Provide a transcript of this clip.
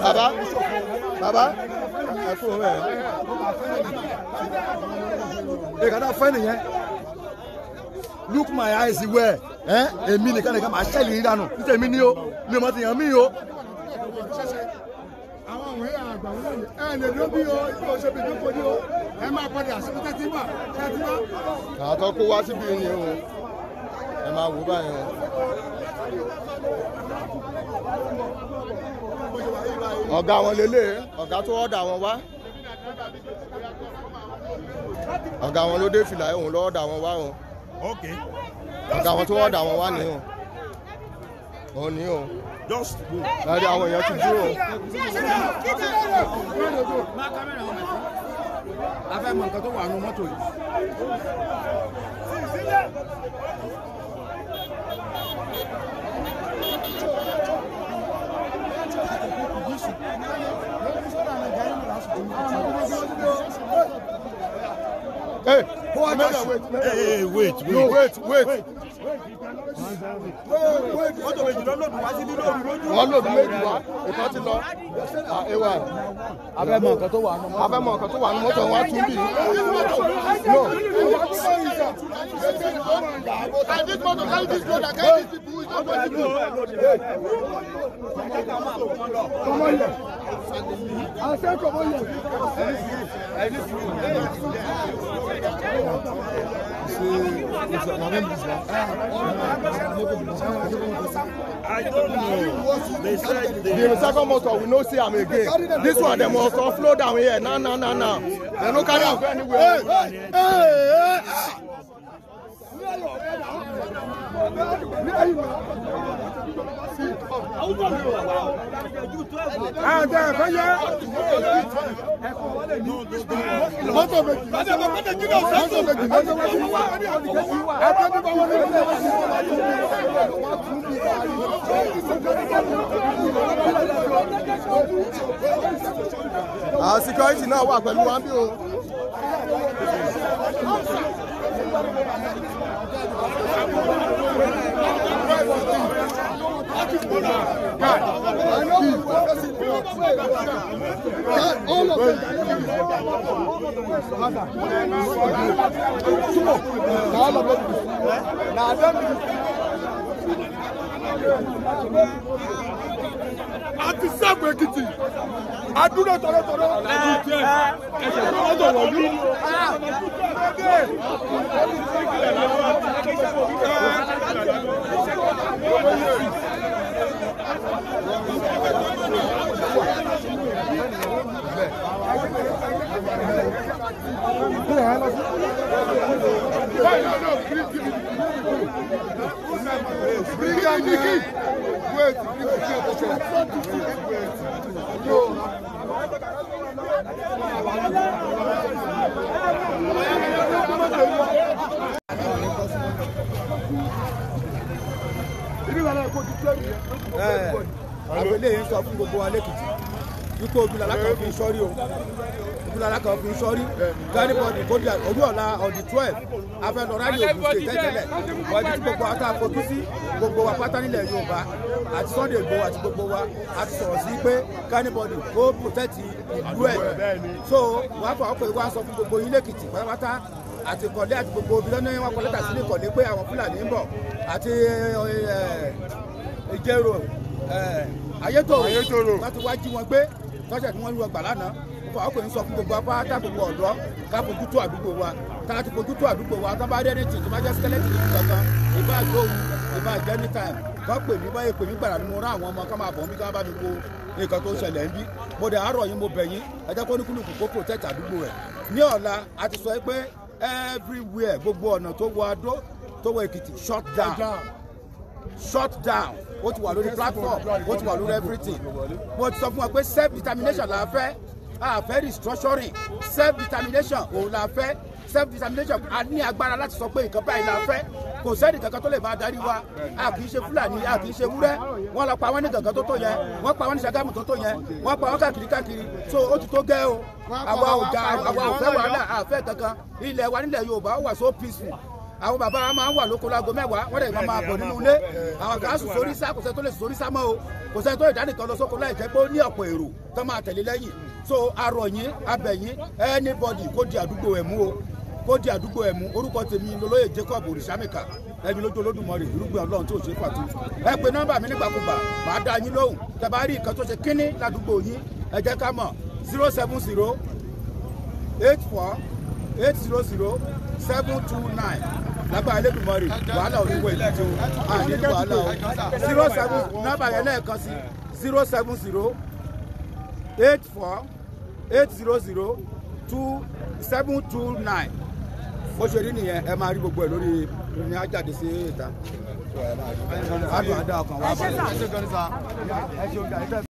Bàbá, bàbá, ẹ kúrò mẹ́ẹ̀. Ìkàdá fẹ́ nìyẹn. Look my eyes well. Èmi nìkan nìkan máa ṣẹ́lì yín dànù. Nítorí èmi ní o, mi ò mọ ti yàn mí o. Àwọn òwe àgbà wọn lè ẹ lè dó bí o, ibi òṣèlú ìdókòó ní o. Ẹ máa padà síbi tẹ́tí wà, tẹ́tí wà. Àtọ́ kó wá síbi ni o. Ẹ máa wò báyìí o. Ọ̀gá wọn lélẹ̀, ọ̀gá tó ọ̀dà wọn wá. Ọ̀gá wọn ló dé fìlà òun ló ọ̀dà wọn wá o. Ọ̀gá wọn tó ọ̀dà wọn wá ní o. Òun ní o. Láti àwọn èèyàn ti dúró. A fẹ́ mọ nǹkan tó wà nínú mọ́tò yìí. Hey, wait, Hey, wait, wait. No, wait, wait. Mọ́tò méjì ló lòdù wá síbí lóru lójú. Wọ́n lòdù méjì wá, ìkan ti lọ. Ewa. A fẹ́ mọ nǹkan tó wà nínú mọ́tò. A fẹ́ mọ nǹkan tó wà nínú mọ́tò wọn á tún bì. No. Carry this motor, carry this loader, carry these people. It's not possible. Come on here. I said come on here. I don't know. They said they The second motor, we no see am again. This one, they must offload down here. Now, now, now, now. They no carry am go anywhere. Hey, hey, hey. Mọ́tò méjì. Mọ́tò méjì. Mọ́tò méjì. Àwọn security náà wà pẹ̀lú wa bí o. All of them. All of them. Na them. A ti sẹ́gun Èkìtì. Adúró tọ̀rọ̀tọ̀rọ̀. Ẹsẹ̀ tó mọ́tò wọ̀lú. Bring your key. Wait, bring the key. Wait. Àwọn eléyìí sọ fún gbogbo wa lẹ́kìtì wípé ojúlala kan fi ń sọ́rí o, ojúlala kan fi ń sọ́rí gánibọ̀dì kó di òru ọ̀la on the 12 afẹ́lọ́ rálì Ògùn state tẹ́tẹ́lẹ̀ wọ́n ibi tí gbogbo wa tá a fojú sí gbogbo wa pátá nílẹ̀ Yorùbá àti Sunday Igboho àti gbogbo wa a ti sọ̀rọ̀ sí pé gánibọ̀dì kó protect ìlú ẹ̀. So wàá fọ àwọn pé wàá sọ fún gbogbo yín lẹ́kìtì pátápátá àti ìkọ̀lé àti gbogbo obìnrin lọ́nà wọn kọ lẹ́tà sí ìkọ̀lé pé àwọn Fúlàní ń bọ̀ àti Ìjẹ̀rò Ayétòrò láti wá jí wọn gbé tọ́jà tí wọ́n lù ọgbà lánàá. Fún àwọn ọkùnrin sọ fún gbogbo apá tá gbogbo ọ̀dọ́ ká fojú tó àdúgbò wa, tá a ti fojú tó àdúgbò wa, tá bá rí ẹni tì tó bá jẹ́ skeleton ní kankan ìbá àjọ òru ìbá àjẹ́ anytime kọ́ pè mí báyìí pè mí gbàrà ni mo rán àwọn ọmọ ká máa bọ̀ ń bí ká bá mi wo nǹkan tó ń ṣẹlẹ̀ ń bí. Mo dẹ̀ àárọ̀ yín, mo bẹ̀ yín, ẹ jẹ́ kó ní kúlùkù kó protect àdúgbò rẹ̀. Ní ọ̀la a ti sọ pé everywhere gbogbo ọ̀nà tó wọ Adó tó wọ Èkìtì shut down, shut down. Ó ti wà lórí platform, ó ti wà lórí everything. Mo ti sọ fún wa pé self determination la fẹ́, a fẹ́ restructuring, self determination òun la fẹ́. Self determination, a ní agbára láti sọ pé nǹkan báyìí la fẹ́. Kò sẹ́ni kankan tó lè máa darí wa. A kì í ṣe Fúlàní, a kì í ṣe wúrẹ́. Wọ́n lọ pa wọ́n ní Gàngán tó tó yẹn, wọ́n pa wọ́n ní Ṣàgámù tó tó yẹn, wọ́n pa wọ́n káàkiri káàkiri. So ó ti tó gẹ́ o. Àwa ò ga, àwa ò fẹ́ wàhálà, a fẹ́ kankan. Ilẹ̀ wa nílẹ̀ Yorùbá ó wà so peaceful. Àwọn bàbá wa máa ń wà lóko láago 10, wọ́n dẹ̀ máa bọ̀ nínú ilé. Àwọn kan á sùn sórí sá, kò sẹ́ni tó lè sùn sórí sá mọ́ o. Kò sẹ́ni tó lè dánìkan lọ sóko láì jẹ́ pé ó ní ọ̀pọ̀ èrò tó máa tẹ̀lé lẹ́yìn. So arọ̀ yín, abẹ̀ yín, anybody kó di àdúgbò ẹ̀ mú o, kó di àdúgbò ẹ̀ mú. Orúkọ tèmi lolóyè Jacob Òrìṣàmìkà, ẹni lójú Olódùmarè, irúgbìn Ọlọ́run tí ò ṣe é fàtú. Ẹ pe nọ́mbà mi nígbàkúgbà, màá dá yín lóhùn. Tẹ́ bá rí nǹkan tó ṣe kínní ládùúgbò yín, ẹ jẹ́ ká mọ̀. 070 84 800 729. Lágbára Elédùmarè, wàhálà òníwò èkìtì o, àní wàhálà o. 07 nọ́mbà yẹn lẹ́ẹ̀kan sí 070 84 800 2729. Bó ṣe rí nìyẹn, ẹ máa rí gbogbo ẹ lórí ní ajáde sí ìta. Adùn àdá ọkàn wa balẹ̀. Ẹ ṣe.